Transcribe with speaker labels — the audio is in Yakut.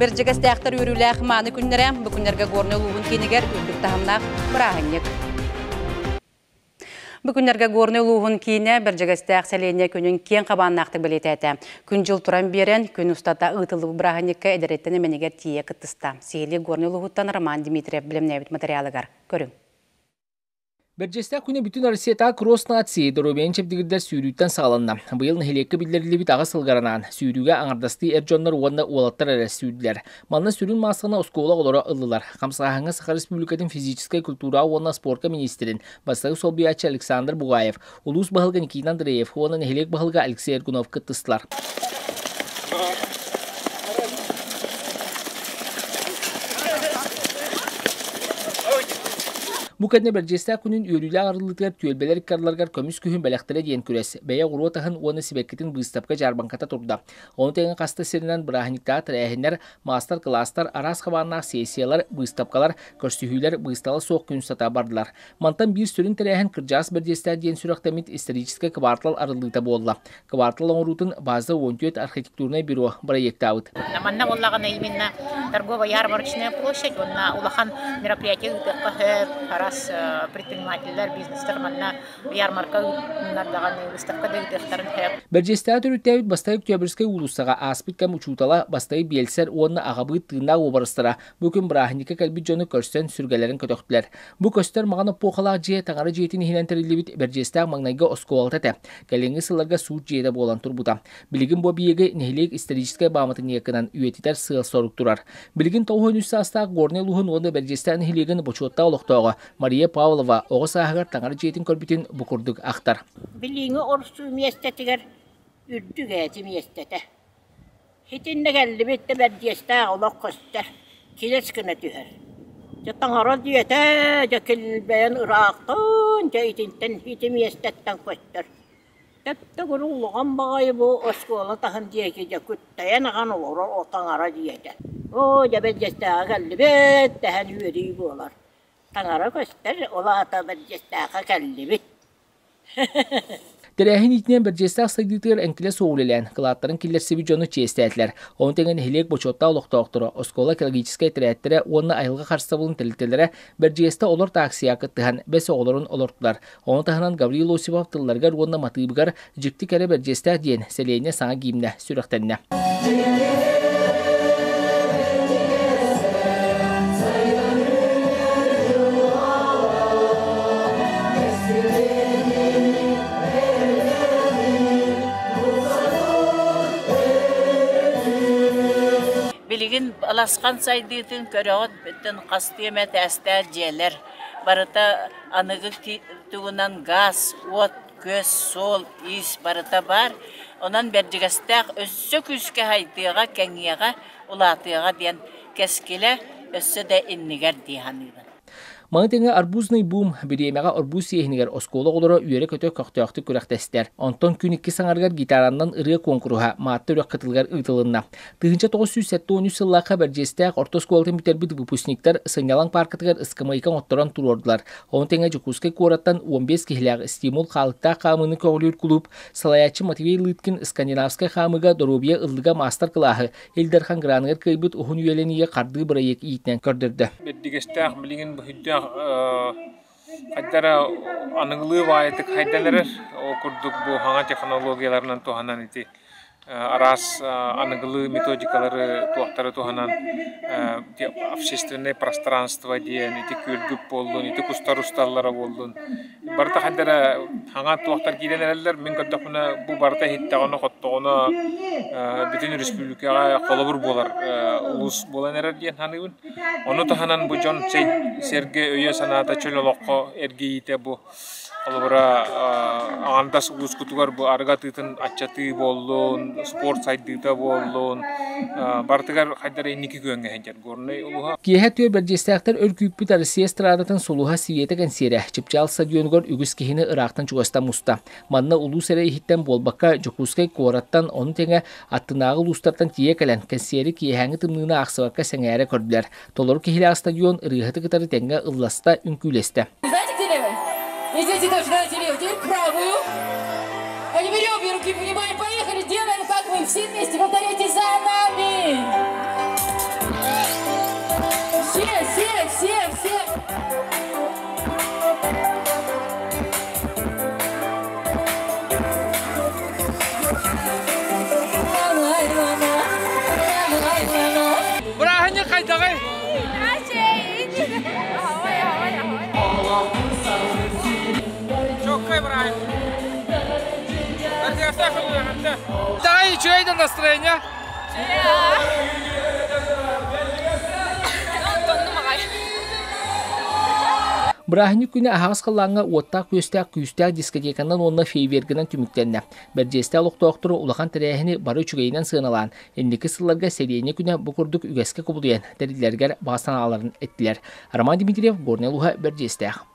Speaker 1: Бэрдьигэстээхтэр үөрүүлээх мааны күннэрэ бу күннэргэ Горнай улууһун киинигэр үрдүк таһымнаах бырааһынньык. Бу күннэргэ Горнай улууһун киинэ Бэрдьигэстээх сэлиэнньэ күнүн киэҥ хабааннаахтык бэлиэтээтэ. Күн-дьыл туран биэрэн, күн устата ыытыллыбыт бырааһынньыкка эдэриттэн эмэнигэр тиийэ кыттыста. Сиһилии Горнай улууһуттан Роман Дмитриев бэлэмнээбит матырыйаалыгар көрүҥ.
Speaker 2: Бэрдьиэстээх күнэ бүтүн Россиятааҕы кросс нации доруобуйаны чэбдигирдэр сүүрүүттэн саҕаланна. Быйыл нэһилиэккэ биллэриллибит аҕыс сылгар анаан, сүүрүүгэ аҥардастыы эр дьоннор уонна уолаттар эрэ сүүрдүлэр. Манна сүрүн маассаны оскуола оҕолоро ыллылар. Хамсааһыҥҥа Саха Республикатын физическэй культураҕа уонна спорка министрин бастакы солбуйааччы Александр Бугаев, улуус баһылыга Никита Андреев уонна нэһилиэк баһылыга Алексей Аргунов кыттыстылар. Бу кэннэ Бэрдьиэстээх күнүн үөрүүлээх арыллыытыгар түөлбэлэр икки ардыларыгар көмүс күһүн бэлэхтэрэ диэн күрэс, бэйэ оҕуруот аһын уонна сибэккитин быыстапка-дьаарбаҥката турда. Ону тэҥэ хаста сиринэн бырааһынньыктаах тэрээһиннэр, маастар-кылаастар, араас хабааннаах сессиялар, быыстапкалар, көрсүһүүлэр быыстала суох күн устата бардылар. Мантан биир сүрүн тэрээһин Кырдьаҕас Бэрдьиэстээх диэн сүрэхтэммит историческай кыбаартал арыллыыта буолла. Кыбаартал оҥоруутун база 14 архитектурнай бюро бырайыактаабыт.
Speaker 3: Манна буоллаҕына именно торгово-ярмарочная площадь уонна улахан мероприятие ыытыахха сөп, араас предпринимателлэр, бизнестэр манна ярмарка даҕаны, выставка да ыытыахтарын сөп.
Speaker 2: Бэрдьиэстээх төрүттээбит Бастайы Октябрьскай уулуссаҕа ааспыт кэм учуутала Бастайы биэлсэр уонна аҕабыыт тыыннаах уобарастара Бу күн бырааһынньыкка кэлбит дьону көрсөн сүргэлэрин көтөхтүлэр. Бу көстөр маҕан оппуохалаах дьиэ таҥара дьиэтин иһинэн тэриллибит Бэрдьиэстээх маҥнайгы оскуолата этэ. Кэлиҥҥи сылларга суут дьиэтэ буолан турбута. Билигин бу объегы нэһилиэк историческай бааматынньыгынан үйэтитэр сыал-сорук турар. Билигин 93 саастаах Горнай улууһун уонна Бэрдьиэстээх нэһилиэгин бочуоттаах олохтооҕо Мария Павлова оҕо сааһыгар таҥара дьиэтин көрбүтүн бу курдук ахтар.
Speaker 4: Билиҥҥи орсуу миэстэтигэр үрдүк ээти миэстэтэ. Итиннэ кэллибит да бэрдьиэстээх олох көстөр, килэс гына түһэр. Дьэ таҥара дьиэтэ дьэ килбэйэн ыраахтын дьэ итинтэн ити миэстэттэн көстөр. Төп-төгүрүк улахан баҕайы бу оскуола таһын диэки дьэ күттэйэн ахан олорор о таҥара дьиэтэ. Оо дьэ бэрдьиэстээххэ кэллибит дэһэн үөрүү буолар. Таҥара көстөр, ол аата бэрдьиэстээххэ кэллибит.
Speaker 2: Тэрээһин иитинэн Бэрдьиэстээх сайдыытыгар эҥкилэ суох үлэлээн, кылааттарын киллэрсибит дьону чиэстээтилэр. Ону тэҥэ нэһилиэк бочуоттаах олохтоохторо, оскуола экологическай этэрээттэрэ уонна айылҕа харыстабылын тэрилтэлэрэ Бэрдьиэстэ олор таксига кыттыһан, бэс оҕолорун олортулар. Ону таһынан Гаврил Осипов тылларыгар уонна матыыбыгар «Дьикти кэрэ Бэрдьиэстээх» диэн сэлиэнньэ саҥа гимнэ сүрэхтэннэ.
Speaker 5: Билигин баласхан сайдыытын көрөҕүт бүтүн хастыы эмэ этээстээх дьиэлэр барыта аныгы тугунан газ, уот күөс, суол-иис барыта баар. Онон Бэрдьигэстээх өссө күүскэ сайдыаҕа, кэҥиэҕэ, улаатыаҕа диэн кэскилэ өссө да иннигэр дии саныыбын.
Speaker 2: Маны тэҥэ арбузный бум бириэмэҕэ арбуз сиэһинигэр оскуола оҕолоро үөрэ-көтө көхтөөхтүк күрэхтэстэр. Онтон күн икки саҥарыгар гитараннан ырыа куонкуруһа Маатта үрэх кытылыгар ыытылынна. 1973 сыллаахха Бэрдьиэстээх орто оскуолатын бүтэрбит выпускниктар сынньалаҥ пааркатыгар ыскамыайка оҥотторон туруордулар. Ону тэҥэ Дьокуускай куораттан 15 киһилээх «Стимул» хаалыктаах хаамыыны көҕүлүүр кулууп салайааччы Матвей Лыткин скандинавскай хаамыыга доруобуйа ыллыга маастар-кылааһы Ил Дархан граныгар кыайбыт уһун үйэлэниигэ хардыы бырайыак иитинэн көрдөрдө.
Speaker 6: Бэрдигэстээх билигин быһыйдаах хайдара аныгылыы баайытык хайдан эрэр. Ол курдук бу хаҥа технологияларынан туһанан ити араас аныгылыы методикалары туохтары туһанан общественное пространство диэн ити күөлгүт буоллун, ити кустар усталлара буоллун барыта хайда эрэ хаҥа туохтар киирэн эрэллэр. Мин көрдөхпүнэ бу барыта иһиттэҕинэ, хоттоҕуна бүтүн республикаҕа холобур буолар улуус буолан эрэр диэн саныыбын. Ону таһынан бу дьон сэргэ өйө-санаата чөл олоххо эргийиитэ бу Холобура, аҥардас улуускутугар бу арыгы атыытын аччатыы буоллун, спорт сайдыыта буоллун, барытыгар хайдах эрэ инники күөҥҥэ сылдьар Горнай улууһа.
Speaker 2: Киэһэ түө Бэрдьиэстээхтэр өр күүппүт Россия эстрадатын сулуһа Света кэнсиэрэ Чыпчаал стадионугар үгүс киһини ыраахтан-чугастан муста. Манна улуус эрэ иһиттэн буолбакка, Дьокуускай куораттан, ону тэҥэ аттынааҕы улуустартан тиийэ кэлэн, кэнсиэри киэһээҥҥи тымныыны аахсыбакка сэҥээрэ көрдүлэр. Толору киһилээх стадион ырыаһыты кытары тэҥҥэ ылласта, үҥкүүлэстэ.
Speaker 7: Знаете, где левая? Идите тоже, давайте левую. Теперь правую. А не берем обе руки, поднимаем, поехали, делаем, как вы, все вместе, повторяйте за нами.
Speaker 6: Давай, давай! Чоккай брайм. Давай, үчүгэй да настроение.
Speaker 2: Бырааһынньык күнэ аһаҕас халлааҥҥа уоттаах-күөстээх күүстээх дискотеканан уонна фейверкинэн түмүктэннэ. Бэрдьиэстээх олохтоохтору улахан тэрээһини бары үчүгэйинэн сыаналаан, инники сылларга сэлиэнньэ күнэ бу курдук үгэскэ кубулуйан тэриллэригэр баҕа санааларын эттилэр. Роман Дмитриев, Горнай улууһа, Бэрдьиэстээх.